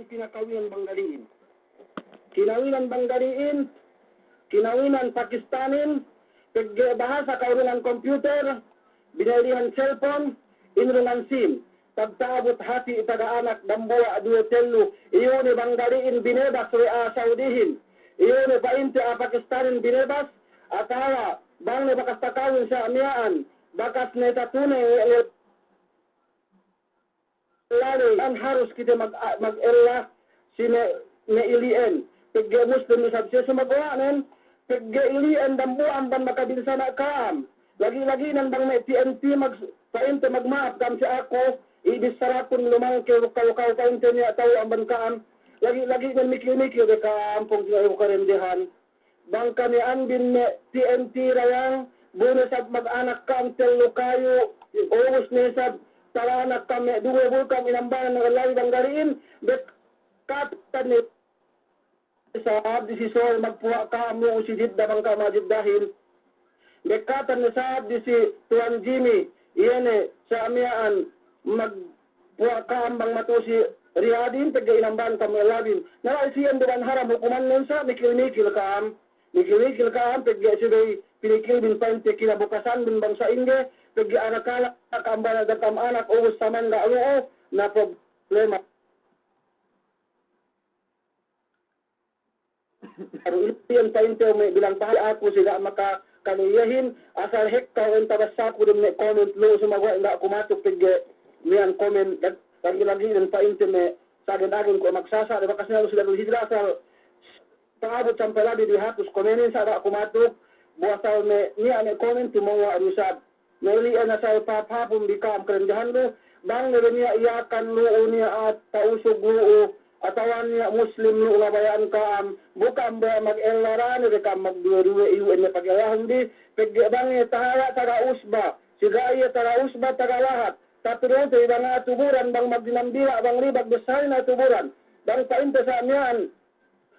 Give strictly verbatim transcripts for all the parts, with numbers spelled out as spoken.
pinakawinan banggali'in. Kinawinan banggali'in, kinawinan Pakistanin, pegge' bahasa ka'urungan computer, binelihan cellphone, inurungan SIM. Pagta'abut hati' taga anak dambuwa' duwe tellu, iyu' ne banggali'in binebas we' a'a Saudihin. Iyu' ne pa'inte a'a Pakistanin binebas, atawa bang ne bakas takawin sa' miya'an, bakas ne tatuney we' le- lale, an harus kite mag-, magella si me', me' ili'en. Pegge' Muslim isab siye, sumagawa' nen, pegge' ili'en dambuwa' amban makabinsana' ka'am. Lagi'-lagi'nen bang me' T N T mag-, pa'inte magma'ap ka'am si aku, i bissārakun lumangke kaw-kaw pa'inte niya' ta'u amban ka'am. Lagi'-lagi'nen mikil-mikil de ka'am pungtina'i bu karendehan. Bang kami anbin me' T N T dayang, bu ne sab mag-anak ka'am tellu kayu, ubus ne sab tala anak ka'am me' duwe, bu ka'am inambanan magella bi banggali'in, bekkatan ne sab disi Sol magpuwa' ka'am lu'u si Jidda bang ka'am a'a Jiddahin. Bekkatan ne sab disi Tuwan Jimmy, iye ne sa' miya'an magpuwa' ka'am bang matu'u si Riyadin, pegge' inamban ka'am me' labin. Na la'i siyen du bang haram hukumannen sa' mikil-mikil ka'am. Mikil-mikil ka'am pegge' subey pinikilbin pa'inte kinabukasanbin bang sa'ingge, pegge' arakala' ka'am bana' da ka'am anak ubus saman ga' lu'u, na problema. Aru ili'en pa'inte me' bilang paha aku si ga' makakale iyehin, asal hekka we' tabassaku dem me' comment lu'u, sumagawa' ga' ku matuk pegge' miya'an comment, lagi'-lagi'nen pa'inte me' sagen-agen kuwe' magsasa' de bakas niya' lu'u si Darul Hijrah, asal ta'abut sampay labi duwe hatus commentin sa' ga' ku matuk, bu asal me' niya' me' comment tumewwa' du isab. Me' ili'en asal pahāp-hāpun bi ka'am karendehan du, bang ne be niya' Yakan lu'u, niya' Tausug lu'u, atawa niya' Muslim lu'u ngabaya'an ka'am, bu ka'am baya' magella, da'a ne be ka'am magduwe-duwe, iyu'en ne pagellahun bi, pegge' bang iye tahaya' taga usba, si ga' iye taga usba, taga lahat, tatudute bi bang a'a tuburan, bang magdinambila', bang libag, bissāhin a'a tuburan, bang pa'inte sa' miya'an,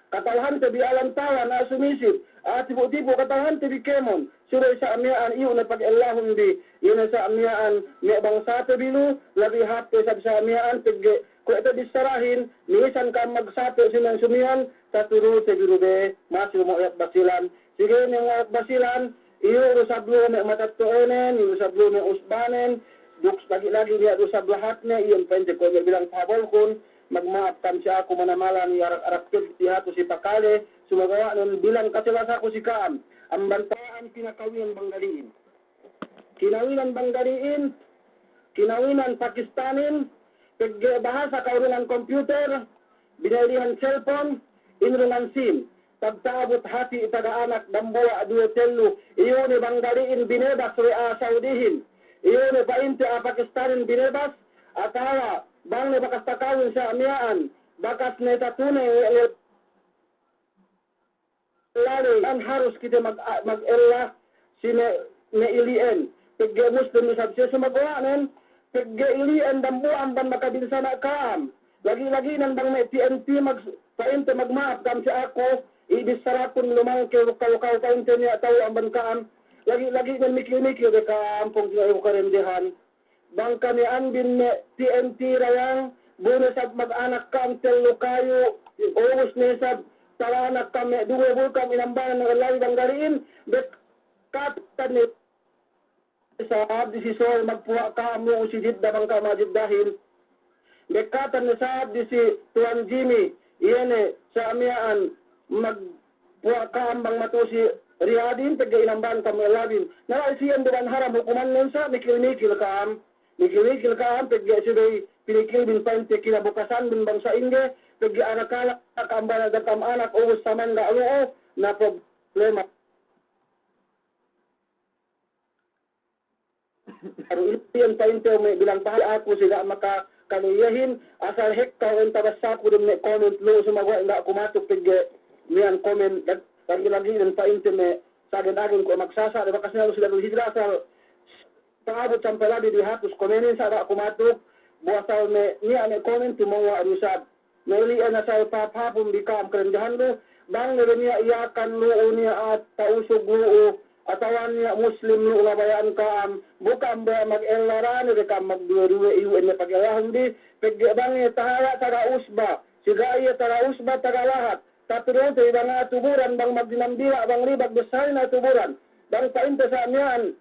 kata'uhante bi a'a lantawan, a'a sumisip, a'a tipu'-tipu', kata'uhante bi kēmon. Subey sa' miya'an iyu' ne pagellahun bi, iye ne sa' miya'an me' bangsa te bi lu, labi hāp te isab sa' miya'an pegge' kuwe' te bissārahin, misan ka'am magsape' sumiyan-sumiyan, tatudute bi du be, masi lu'u me' Basilan. Sige me' Basilan, iyu' du isab lu'u me' matetto'anen, iyu' du isab lu'u me' usbanen, duk lagi'-lagi' niya' du isab lahatne, iyan pa'inte kuwe' me' bilang pahabolkun, magma'ap ka'am si aku manamalan, iye arak-arak peddi' hatu si pakale, sumagawa'nen bilang kaselasaku si ka'am, amban ta'an pinakawinan banggali'in. Kinawinan banggali'in, kinawinan Pakistanin, pegge' bahasa ka'urungan computer, binelihan cellphone, inurungan SIM. Pagta'abut hati' taga anak dambuwa' duwe tellu, iyu' ne banggali'in binebas we' a'a Saudihin. Iyu' ne pa'inte a'a Pakistanin binebas, atawa bang ne bakas takawin sa' miya'an, bakas ne tatuney we' le- lale, an harus kite mag-, magella si me', me' ili'en. Pegge' Muslim isab siye, sumagawa' nen, pegge' ili'en dambuwa' amban makabinsana' ka'am. Lagi'-lagi'nen bang me' T N T mag-, pa'inte magma'ap ka'am si aku, i bissārakun lumangke kaw-kaw pa'inte niya' ta'u amban ka'am. Lagi'-lagi'nen mikil-mikil de ka'am pungtina'i bu karendehan. Bang kami anbin me' T N T dayang, bu ne sab mag-anak ka'am tellu kayu, ubus ne sab tala anak ka'am me' duwe, bu ka'am inambanan magella bi banggali'in, bekkatan ne sab disi Sol magpuwa' ka'am lu'u si Jidda bang ka'am a'a Jiddahin. Bekkatan ne sab disi Tuwan Jimmy, iye ne sa' miya'an magpuwa' ka'am bang matu'u si Riyadin, pegge' inamban ka'am me' labin. Na la'i siyen du bang haram hukumannen sa' mikil-mikil ka'am. Mikil-mikil ka'am pegge' subey pinikilbin pa'inte kinabukasanbin bang sa'ingge, pegge' arakala' ka'am bana' da ka'am anak ubus saman ga' lu'u, na problema. Aru ili'en pa'inte me' bilang paha aku si ga' makakale iyehin, asal hekka we' tabassaku dem me' comment lu'u, sumagawa' ga' ku matuk pegge' miya'an comment, lagi'-lagi'nen pa'inte me' sagen-agen kuwe' magsasa' de bakas niya' lu'u si Darul Hijrah, asal ta'abut sampay labi duwe hatus commentin sa' ga' ku matuk, bu asal me' niya' me' comment tumewwa' du isab. Me' ili'en asal pahāp-hāpun bi ka'am karendehan du, bang ne be niya' Yakan lu'u, niya' Tausug lu'u, atawa niya' Muslim lu'u ngabaya'an ka'am, bu ka'am baya' magella, da'a ne be ka'am magduwe-duwe, iyu'en ne pagellahun bi, pegge' bang iye tahaya' taga usba, Tiga' iye taga usba, taga lahat. Tatudute bi bang a'a tuburan, bang magdinambila', bang libag, bissāhin a'a tuburan. Bang pa'inte sa' miya'an,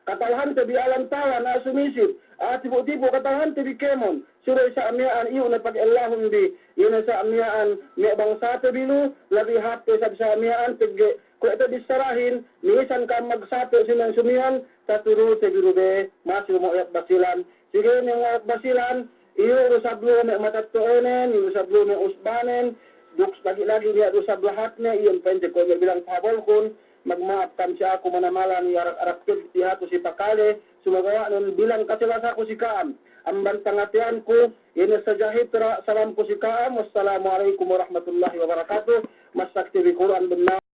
katalahante bi a'a lantawan, a'a sumisip, a'a tipu'-tipu', katalahante bi kēmon. Subey sa' miya'an iyu' ne pagellahun bi, iye ne sa' miya'an me' bangsate bi lu, labi hāp te isab sa' miya'an pegge' kuwe' te bissāhin, misan ka'am magsape' sumiyan-sumiyan, tatudute bi du be, masi du me' Wayat Basilan. Sige me' Wayat Basilan, iyu' du isab lu me' matetto'anen, iyu' du isab lu me' usbanen, duk lagi'-lagi' niya' du isab lahatne, iyan pa'inte kuwe' me' bilang pahabolkun, magma'ap ka'am si aku manamalan, iye arak-arak te bi hatu si pakale, sumagawa'nen bilang kasilasaku si ka'am. Amban pangateyanku, iye ne sadja hitra, salamku si ka'am, wassalamu alaikum warahmatullahi wabarakatuh. Masakte bi Kur'an bennal.